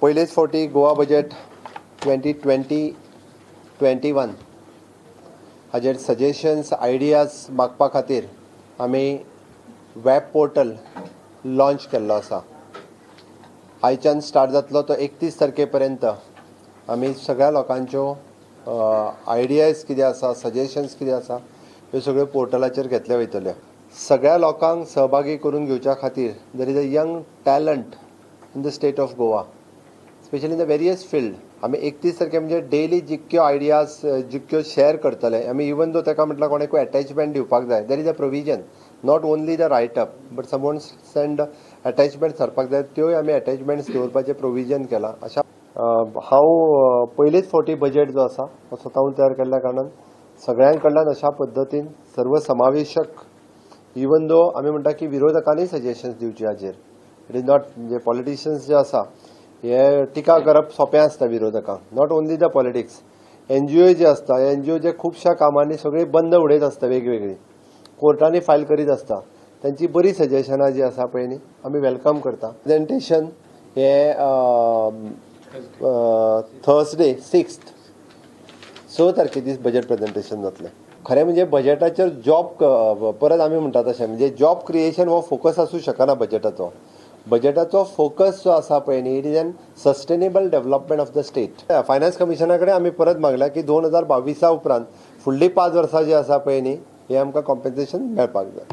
पयलेच फावटी गोवा बजेट 2020-21 हाजेर सजेशन्स आयडियाज मागपा खातीर आमी वेब पोर्टल लॉन्च केल्लो आसा. आयच्यान स्टार्ट जातलो तो 31 तारखे पर्यंत आमी सगळ्या लोकांच्यो आयडियाज कितें आसा, सजेशन्स कितें आसा ह्यो सगळ्यो पोर्टलाचेर घेतले वयतल्यो. सगळ्या लोकांक सहभागी करून घेवच्या खातीर there is a young talent in the state of Goa, specially in the various field. आमी 31 तारखे म्हणजे डेली जितक्यो आयडियाज जितक्यो शेअर करतले आमी, इवन दो ताका म्हटल्यार कोणाकूय एटॅचमेंट दिवपाक जाय, there is a provision, not only the write up but someone send attachments हाडपाक जाय, त्योय आमी एटॅचमेंट्स दवरपाचें प्रोविजन केलां. अशा हांव पयलीच फावटी बजेट जो आसा तो स्वताहून तयार केल्ल्या कारणान सगळ्यां कडल्यान अशा पद्दतीन सर्वसमावेशक, इवन दो आमी म्हणटा की विरोधकांनी सजेशन्स दिवची हाजेर, it is not म्हणजे पॉलिटिशियन्स जे आसा हे टिका करप सोंपें आसता विरोधकांक, not only the politics, NGO जे आसता एनजीओ जे खुबश्या कामांनी सगळी बंद उडयत आसता, वेगवेगळी कोर्टांनी फायल करीत आसता, तांची बरी सजेशनां जी आसा पळय न्ही आमी welcome करता. प्रेजेंटेशन हे थर्सडे 6 6 तारखे दीस बजेट प्रेजेंटेशन जातलें. खरें म्हणजे बजेटाचेर जॉब परत आमी म्हणटा तशें म्हणजे जॉब क्रिएशन हो फोकस आसूं शकना बजेटाचो. बजेटाचो फोकस जो आसा पळय न्ही it is an sustainable development of the state. Finance कमिशना कडेन आमी परत मागल्या की 2022 उपरांत फुडलीं 5 वर्सां जी आसा पळय न्ही हे आमकां कॉम्पेन्सेशन मेळपाक जाय.